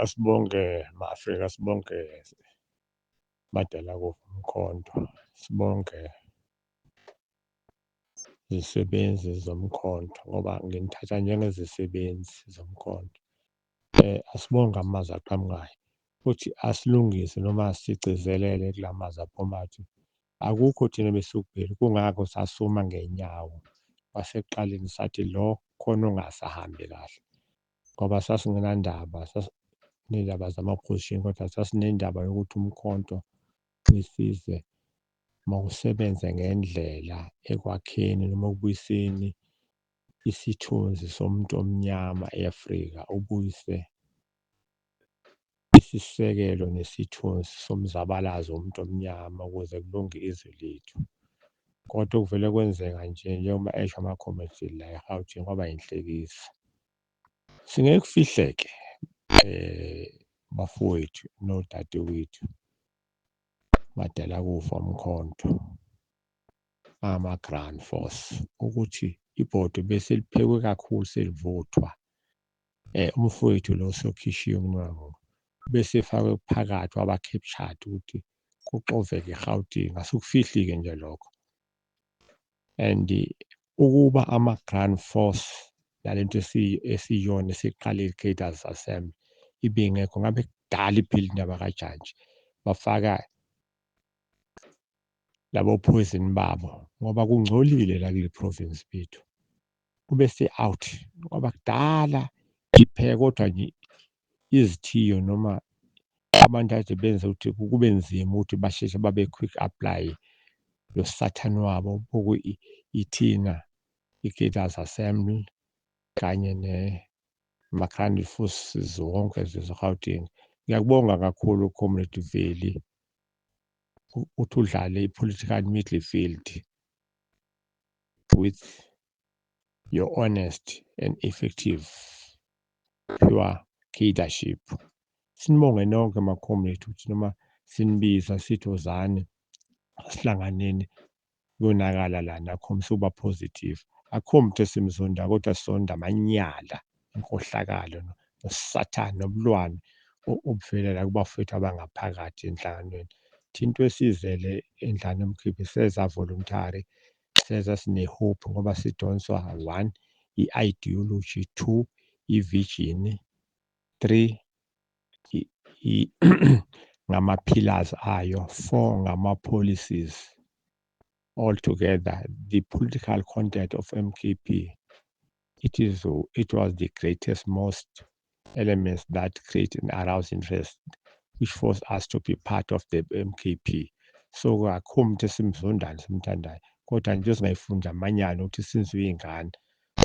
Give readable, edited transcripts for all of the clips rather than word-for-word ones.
Asibonge ma-Afrika, sibonge madala Mkhonto, sibonge zisebenzi zoMkhonto ngoba nginithatha njengezisebenzi zoMkhonto. Asibonge amazwi aqhamukayo futhi asilungise noma sigcizelele kula mazwi aphumayo athi akukho thina ebesikubheka, kungakho sasuma ngey'nyawo kwasekuqaleni sathi lo khona ongasahambi kahle ngoba sasingenandaba ney'ndaba zama-position kodwa sasinendaba yokuthi uMkhonto weSizwe mawusebenze ngendlela ekwakheni noma ekubuyiseni isithunzi somuntu omnyama e-Afrika, ubuyise isisekelo nesithunzi somzabalazo womuntu omnyama ukuze kulunge izwe lethu. Kodwa okuvele kwenzeka nje njengoba esho ama-comrades la eGauteng kwaba inhlekisa. Singeke kufihleke bafowethu nodadewethu, madala kufa uMkhonto, ama-ground force ukuthi ibhodwe bese liphekwe kakhulu selivuthwa. Umfowethu lo osokhishiwe umncwango bese efakwe phakathi waba-captured ukuthi kuxoveke eGauteng, asukufihli-ke nje lokho. And ukuba ama-ground force nalento esiyiyona esiqalile i-Cadres Assembly ibingekho ngabe kudala iphila indaba kajantshi, bafaka labo poison babo ngoba kungcolile la kule province bethu. Kube se-out ngoba kudala ipheka kodwa nje izithiyo noma abantu ade benza ukuthi kube nzima ukuthi basheshe babe quick apply lo sathane wabo ithina i-Cadres Assembly kanye ne-Makhandi Forces wonke zaseGauteng. Ngiyakubonga kakhulu Comrade Veli ukuthi udlale i-political midfield with your honest and effective pure leadership. Sinibonge nonke ma-comrade ukuthi noma sinibiza sithi wozani asihlanganeni kuyonakala lana akhombisa ukuba positive. Akukho muntu esimzondayo kodwa sizonda amanyala, inkohlakalo nosathane nobulwane obuvela la kubafowethu abangaphakathi enhlanganweni. Thina into esizele endlane yomkhiphi seza voluntary, seza sine-hope ngoba sidonswa one, i-ideology, two, i-vision, three, ngama-pillars ayo, four, ngama-policies. All together the political content of MKP, it was the greatest most elements that create and arouse interest which forced us to be part of the MKP. So akukho umuntu esimzondayo simthandayo kodwa nje singayifunda amanyala ukuthi sinziwe iy'ngane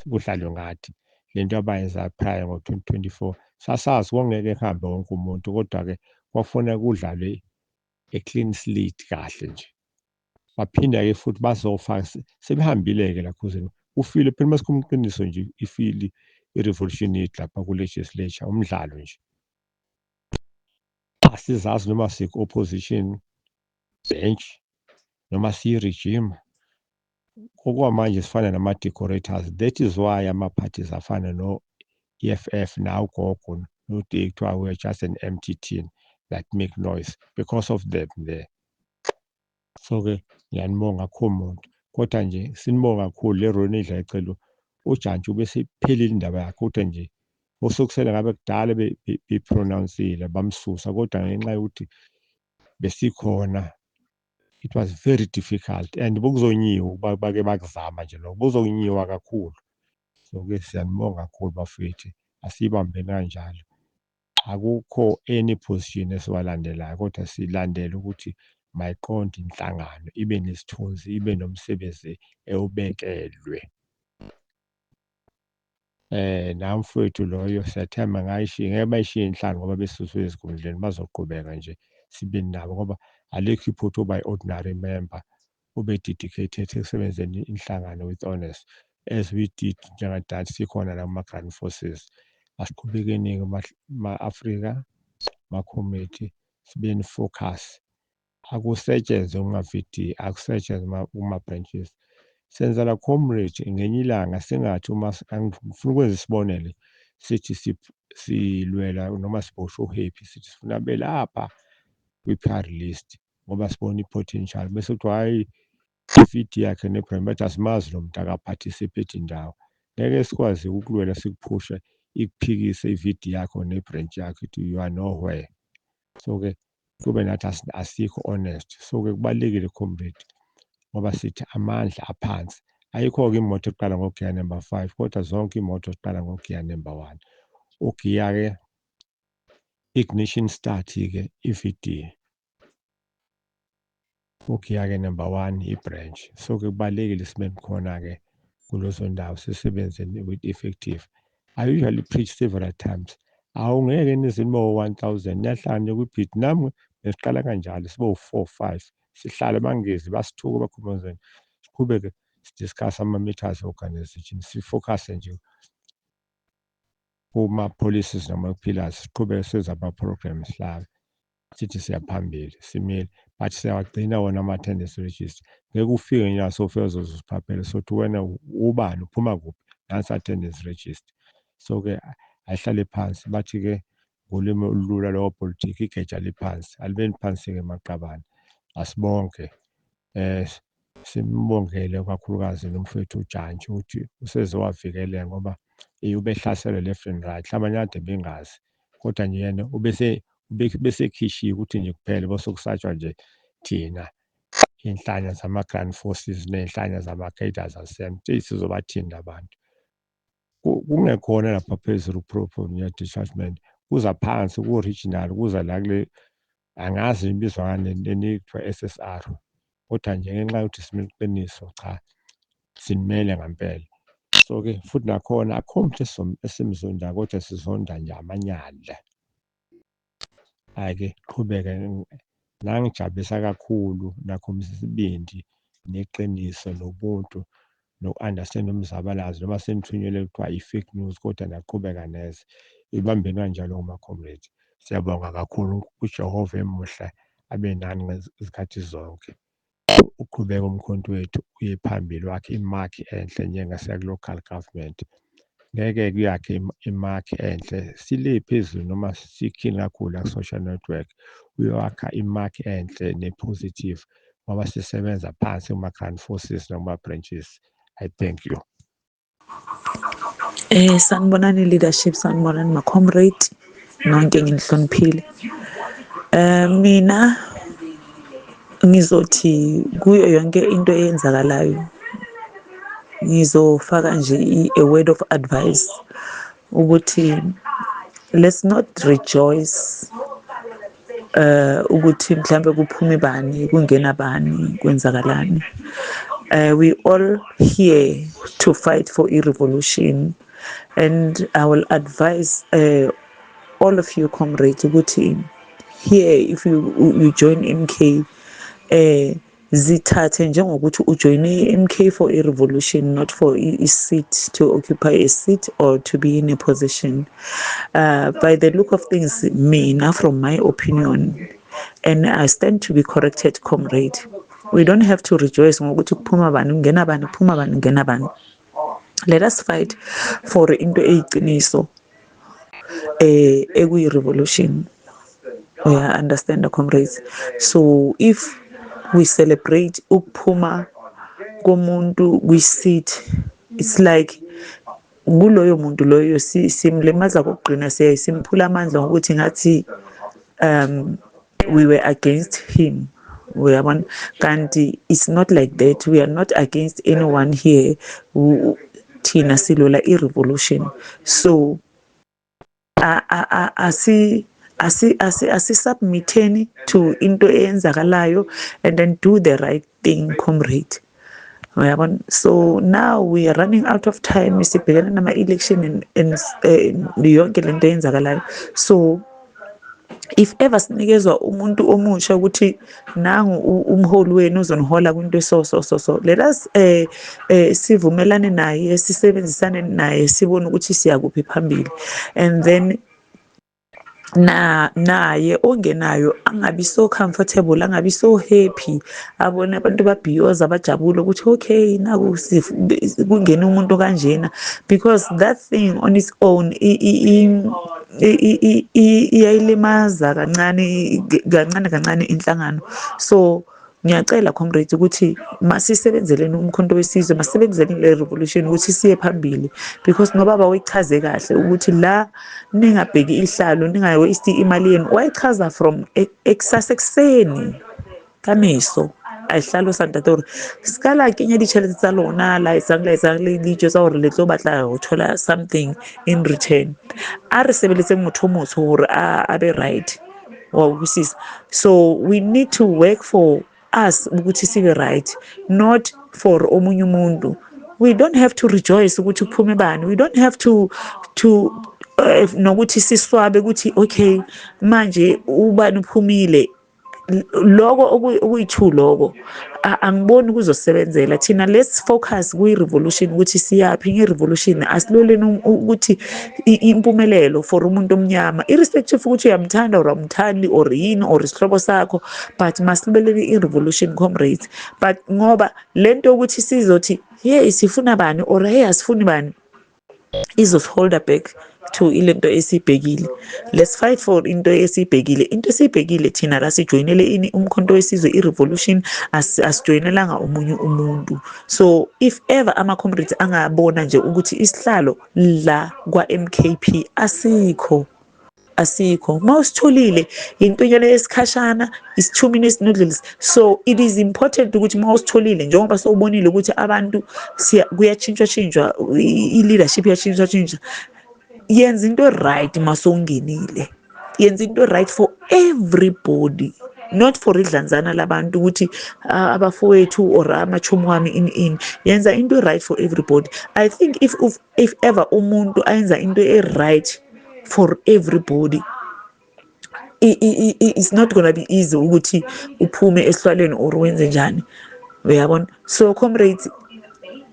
kudlalwe ngathi. Lento abayenza prior ngo-2024 sasazi kwakungeke kuhambe wonke umuntu, kodwa-ke kwakufanele kudlalwe a clean slate kahle nje. Baphinda-ke futhi bazofaka sebehambile-ke lakhuzeni ufile phela masikhuluma iqiniso nje ifili i-revolution yethu lapha ku-legislature umdlalo nje. Asizazi noma siku-opposition bench noma siyi-regime, okwamanje sifana nama-decorators. That is why ama-parties afana no-EFF nawugogo no-DA kuthiwa we are just an empty tin that make noise because of them there. So-ke ngiyanibonga akukho muntu kodwa nje sinibonga kakhulu le role enidlala ecelo ujantshi ube seyiphelile indaba yakhe kodwa nje osukusele ngabe kudala be-pronounce-ile bamsusa, kodwa ngenxa yokuthi besikhona it was very difficult and bokuzonyiwa bake bakuzama nje lokho buzonyiwa kakhulu. So-ke siyanibonga kakhulu bafowethu, asiyibambeni kanjalo. Akukho any position esiwalandelayo kodwa silandela ukuthi mayiqonde inhlangano ibe nesithunzi ibe nomsebenzi ewubekelwe. Na mfowethu loyo siyathemba ngayishiya ngeke bayishiye inhlangano ngoba besuswe ezikhundleni, bazoqhubeka nje sibe nabo ngoba alikho iphutha uba i-ordinary member ube dedicated ekusebenzeni inhlangano with honest as we did njengadala sikhona la kuma-ground forces. Asiqhubekeni-ke ma-Afrika, ma-committee, sibeni focus, akusetshenzwe kuma-V_D, akusetshenzwe kuma-branches. Senzela comrade ngenye ilanga singathi uma ngifuna ukwenza isibonelo Sithi silwela noma siboshwe u-Happy, sithi sifuna belapha kwi-PR list ngoba sibona i-potential, bese kuthiwa hhayi, i-VD yakhe ne-brand, bathi asimazi lo muntu, aka-participate ndawo. Ngeke sikwazi ukulwela, sikuphushe, ikuphikise i-VD yakho ne-branch yakho, ithi you are nowhere. So-ke kube nathi asikho honest. So-ke kubalulekile, comrade, ngoba sithi amandla aphansi. Ayikho-ke imoto eqala ngogiya number 5, kodwa zonke imoto ziqala ngogiya number 1. Ugiya-ke ignition start-ke i-VD, ugiya-ke number 1 i-branch. So-ke kubalulekile sibe khona-ke kulezo ndawo, sisebenze with effective. I usually preach several times, awungeke nize nibe 1000, niyahlala nje kwi-bit. Nami besiqala kanjalo, sibe u-4 5, sihlale, bangezi basithuke, bakhumuzeni, siqhubeke si-discuss ama-matters organization, si-focus nje kuma-policies noma pillars, siqhubeke senze ama-programs, sihlale sithi siyaphambili, simile, but siyawagcina wona ama-attendance register. Ngeke ufike nje sofika uzosiphaphela, sothi wena ubani, uphuma kuphi, nansi attendance register. So-ke ayihlale phansi, bathi-ke ngolimi olulula lwapolitiki, igeja liphansi, alibeni phansi-ke maqabane. Asibonke, simbongele kakhulukazi nomfowethu uJantshi ukuthi useze wavikeleka, ngoba ubehlaselwe left and right, abanye kade bengazi, kodwa nje yena ubese besekhishiwe ukuthi nje kuphela bese kusatshwa nje thina inhlanya zama-ground forces ney'nhlanya zama-cadres asemte, sizobathini abantu? Kungekhona lapha phezulu detachment, kuza phansi ku-regional, kuza la kule, angazi ibizwa ngani leni kuthiwa SSR, kodwa nje ngenxa yokuthi simele iqiniso, cha, sinimele ngampela. So-ke futhi nakhona akukho muntu esimzondayo, kodwa sizonda nje amanyala. Hhayi-ke, qhubeke, nangijabulisa kakhulu, nakhombisa isibindi neqiniso nobuntu noku-understand umzabalazo, noma senithunyelwe kuthiwa i-fake news, kodwa naqhubeka neze. Ibambeni kanjalo ma-comrades. Siyabonga kakhulu, uJehova emuhle abe nani ngezikhathi zonke. Uqhubeke umkhonto wethu uye phambili, wakhe imakhi enhle njengase-local government. Ngeke kuyakhe imakhi enhle sile phezulu noma sikhini kakhulu la ku-social network, uyowakha imakhi enhle ne-positive ngoba sisebenza phansi kuma-ground forces nakuma-branches. I thank you. Sanibonani leadership, sanibonani ma comrade, nonke nginihloniphile. Mina ngizothi kuyo yonke into eyenzakalayo, ngizofaka nje a word of advice ukuthi let's not rejoice ukuthi mhlambe kuphume bani, kungena bani, kwenzakalani. We all here to fight for a revolution, and I will advise all of you comrades ukuthi here if you join MK, zithathe njengokuthi ujoyine i-MK for a revolution, not for a seat, to occupy a seat or to be in a position. By the look of things, mina, from my opinion, and I stand to be corrected, comrade, we don't have to rejoice ngokuthi kuphuma bani, kungena bani, kuphuma bani, kungena bani. Let us fight for into eyiqiniso, ekuyi revolution. Uya understand, comrades? So if we celebrate ukuphuma komuntu kwi-seat, it's like kuloyo muntu loyo simlimaza kokugcina, siyaye simphula amandla ngokuthi ngathi we were against him, uyabona? Kanti it's not like that. We are not against anyone here. Thina silwela i-revolution, so asi submitheni to into eyenzakalayo and then do the right thing, comrade, uyabona? So now we are running out of time, sibhekene nama-election and yonke lento eyenzakalayo. So if ever sinikezwa umuntu omusha ukuthi nangu umholi wenu uzonihola kwinto, so so so so let us sivumelane naye, sisebenzisane naye, sibone ukuthi siyakuphi phambili, and then Na naye ongenayo angabi so comfortable, angabi so happy, abone abantu babhiyoza, bajabule ukuthi okay, naku kungena umuntu kanjena, because that thing on its own iyayilimaza kancane kancane kancane inhlangano. So ngiyacela comrades ukuthi masisebenzeleni uMkhonto weSizwe, masisebenzeleni le revolution ukuthi siye phambili, because nobaba uyichaze kahle ukuthi la ningabheki ihlalo, ningayi-waste imali yenu. Wayichaza from ekusasekuseni kamiso a e hlalosa ntate gore se ka la kenya ditšhelete tsa lona, la etsang, la etsang, le ditso tsa gore le tlo batla go thola something in return. A re sebeletseng motho o motsho gore a be right, wa ukusisa. So we need to work for us ukuthi sibe right, not for omunye umuntu. We don't have to rejoice ukuthi kuphume bani. We don't have to nokuthi siswabe ukuthi okay, manje ubani uphumile. Lokho okuyi-two, lokho angiboni kuzosebenzela thina. Let's focus kwi-revolution ukuthi siyaphi nge-revolution. Asiloleni ukuthi impumelelo for umuntu omnyama, irrespective ukuthi uyamthanda or awumthandi or yini or isihlobo sakho, but masilibelele i-revolution, comrades. But ngoba lento yokuthi sizothi hey, sifuna bani or hey, asifuni bani, izosiholda back to ilento esiyibhekile. Let's fight for into esiyibhekile. Into esiyibhekile thina la, sijoyinele ini? UMkhonto weSizwe, i-revolution. Asijoyinelanga omunye umuntu. So if ever ama-comrades angabona nje ukuthi isihlalo la kwa-MKP asikho, asikho. Uma usitholile, intonyana yesikhashana, is 2 minutes noodles. So it is important ukuthi uma usitholile, njengoba sowubonile ukuthi abantu kuyatshintshwa tshintshwa, i-leadership iyatshintshwa tshintsha, yenza into right. Masowungenile, yenza into right for everybody, not for idlanzana labantu ukuthi abafowethu or amachomi wami in yenza into right for everybody. I think if ever umuntu ayenza into e-right for everybody, it's not gonna be easy ukuthi uphume esihlalweni or wenze njani, uyabona? So comrades,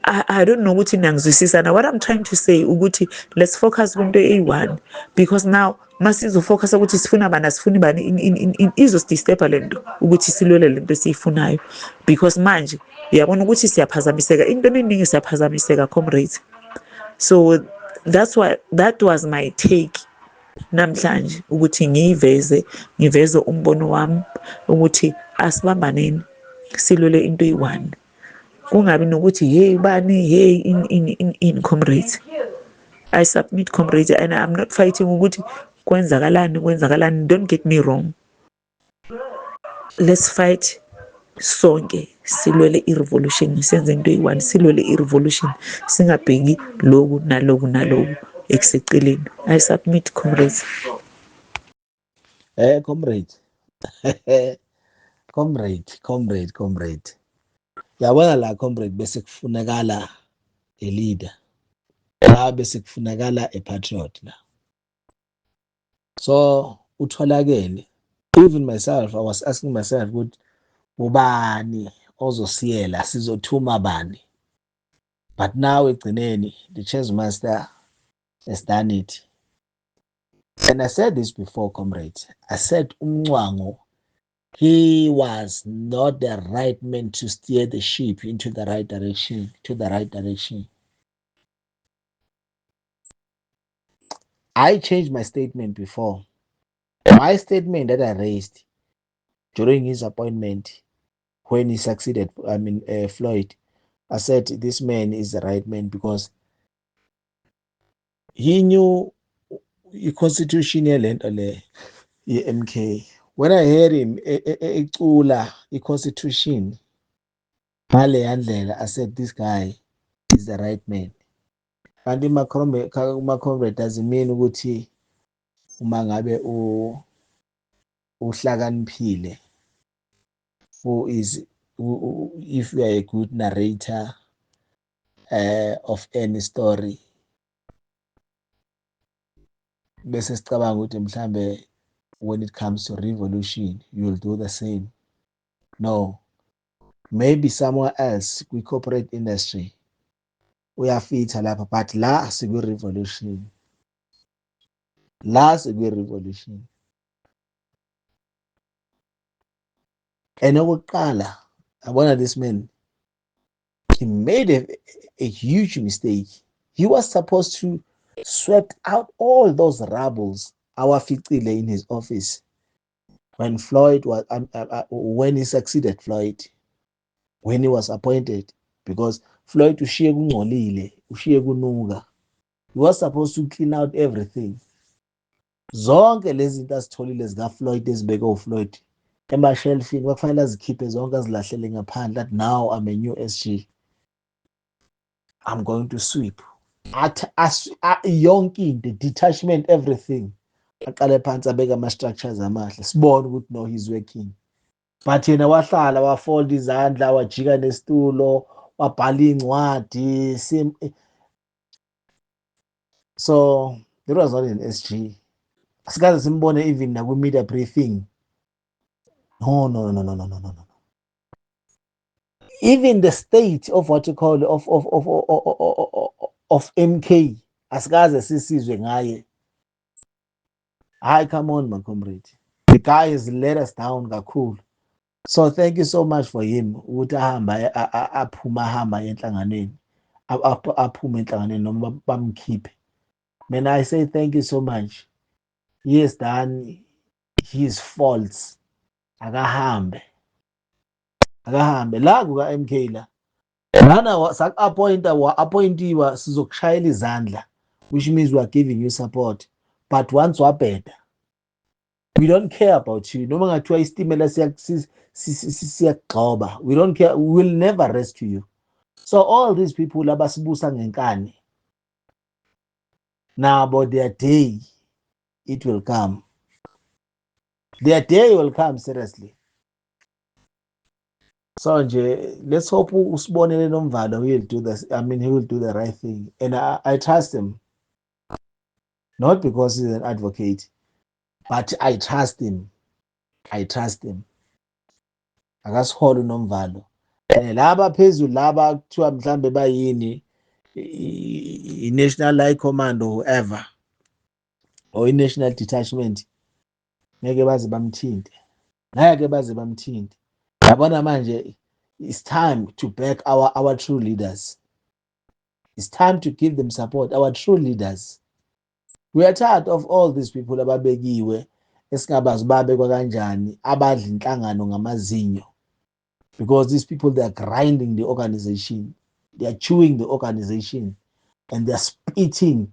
I don't know ukuthi niyangizwisisana what I'm trying to say, ukuthi let's focus kwinto eyi-one, because now masizofocus ukuthi sifuna bani, asifuni bani, in izosidisturba le nto ukuthi silwele le nto esiyifunayo, because manje uyabona ukuthi siyaphazamiseka into eningi, siyaphazamiseka, comrades. So that's why that was my take namhlanje, ukuthi ngiyiveze, ngiveze umbono wami ukuthi asibambaneni, silwele into eyi-one, kungabi nokuthi hey bani, hey in in in in Comrades, I submit, comrades, and I'm not fighting ukuthi kwenzakalani, kwenzakalani. Don't get me wrong. Let's fight sonke, silwele i-revolution, senze into eyi-one, silwele i-revolution, singabheki loku naloku naloku ekuseceleni. I submit, comrades. Comrade. Comrade, comrade, comrade. Yabona la, comrade, bese kufunakala a leader. La bese kufunakala a patriot la. So utholakele. Even myself, I was asking myself ukuthi ubani ozosiyela, sizothuma bani? But now egcineni the chess master has done it. And I said this before, comrades. I said uMncwango, he was not the right man to steer the ship into the right direction, to the right direction. I changed my statement before. My statement that I raised during his appointment when he succeeded, I mean, Floyd, I said this man is the right man because he knew the constitution yalento le ye-MK. When I heard him ecula i-constitution ngaleya ndlela, I said this guy is the right man. Kanti ma-comrade doesn't mean ukuthi uma ngabe uhlakaniphile, who is if you are a good narrator of any story, bese sicabanga ukuthi mhlambe when it comes to revolution you will do the same. No, maybe somewhere else kwi-corporate industry uyafitha lapha, but la sikwi-revolution. La sekwi-revolution. And okokuqala, yabona this man, he made a huge mistake. He was supposed to swept out all those rubbles awaficile in his office when Floyd was when he succeeded Floyd, when he was appointed, because Floyd ushiye kungcolile, ushiye kunuka. He was supposed to clean out everything. Zonke lezi zinto azitholile zika Floyd ezibekwe uFloyd emashelfini kwakufanele azikhiphe zonke azilahlele ngaphandle, that now I'm a new SG, I'm going to sweep athi yonke into, detachment, everything, aqale phansi abeke ama-structures amahle, sibone ukuthi no, he's working. But yena wahlala wafolda izandla, wajika nesitulo, wabhala iy'ncwadi. So there was not an SG. Asikaze simbone even nakwi-media briefing. No, no, no, no, no, no, no, no. Even the state of what you call of MK, asikaze sisizwe ngaye. Hayi, come on, my comrade, the guy has let us down kakhulu. So thank you so much for him ukuthi ahamba, aphuma, ahamba enhlanganweni, aphume enhlanganweni noma bamkhiphe. Mina I say thank you so much. He has done his faults. Akahambe, akahambe la kuka MK la lana saku-appointa, wa-appointiwa, sizokushayela izandla, which means we are giving you support. But once wabheda, we don't care about you. Noma ngathiwa isitimela siyakugxoba, we don't care, we will never rescue you. So all these people abasibusa ngenkani nabo, their day it will come, their day will come, seriously. So nje let's hope uSibonele Nomvalo will do this, I mean, he will do the right thing, and I trust him, not because he's an advocate, but I trust him, I trust him. Akasihole uNomvalo. And laba phezulu laba kuthiwa mhlambe bayini, i-National High Command or whoever, or i-National Detachment, ngeke baze bamthinte, ngeke baze bamthinte. Yabona manje, it's time to back our true leaders. It's time to give them support, our true leaders. We are tired of all these people ababekiwe esingabazi babekwa kanjani, abadla inhlangano ngamazinyo, because these people, they are grinding the organization, they are chewing the organization, and they are spitting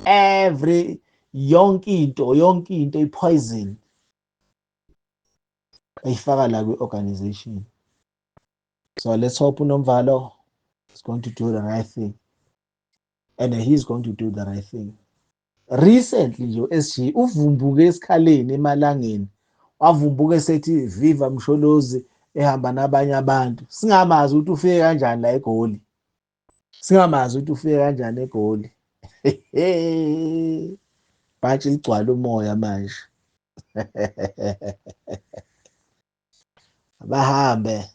every yonke into, yonke into i-poison ayifaka la kwi-organization. So let's hope uNomvalo is going to do the right thing, and he's going to do the right thing. Recently nje u-SG uvumbuke esikhaleni emalangeni, wavumbuka esethi viva Msholozi, ehamba nabanye abantu, singamazi ukuthi ufike kanjani la eGoli, singamazi ukuthi ufike kanjani eGoli. Bhantshi ligcwala umoya manje. Abahambe,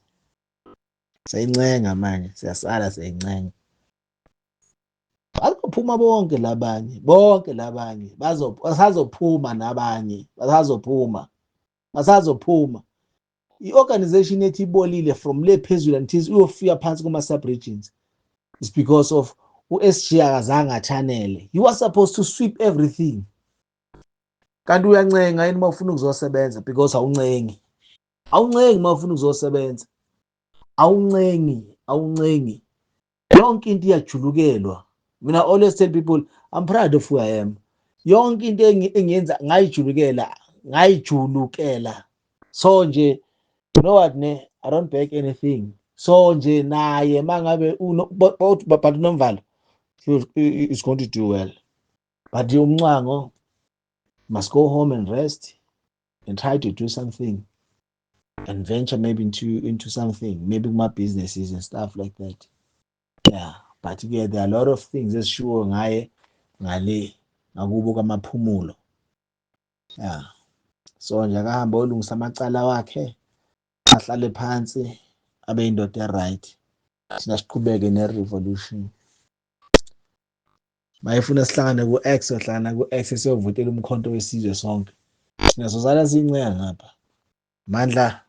siyayincenga manje, siyasala siyayincenga. Bazophuma bonke labanye, bonke labanye basazophuma, nabanye basazophuma, basazophuma. I-organization ethi ibolile from le phezulu until uyofika phansi kuma sub-regions is because of u-SG akazange achannele. He was supposed to sweep everything. Kanti uyancenga yini uma ufuna ukuzosebenza? Because awuncengi, awuncengi uma ufuna ukuzosebenza, awuncengi, awuncengi. Yonke into iyajulukelwa. Mina I always tell people I'm proud of who I am. Yonke into engiyenza ngayijulukela, ngayijulukela. So nje, you know what ne, I don't beg anything. So nje naye mangabe but uNomvalo is going to do well, but uMncwango must go home and rest and try to do something and venture maybe into something, maybe kuma businesses and stuff like that. Yeah, but yeah, there are a lot of things esishiwo ngaye ngale ngakubo kwamaphumulo. Yeah, so nje akahamba olungisa amacala wakhe, ahlale phansi, abe indoda e-right, thina siqhubeke ne-revolution. Mayifuna sihlangane ku-X, sohlangana ku-X siyovotela uMkhonto weSizwe sonke. Thina sozala siyincenga ngapha. Mandla.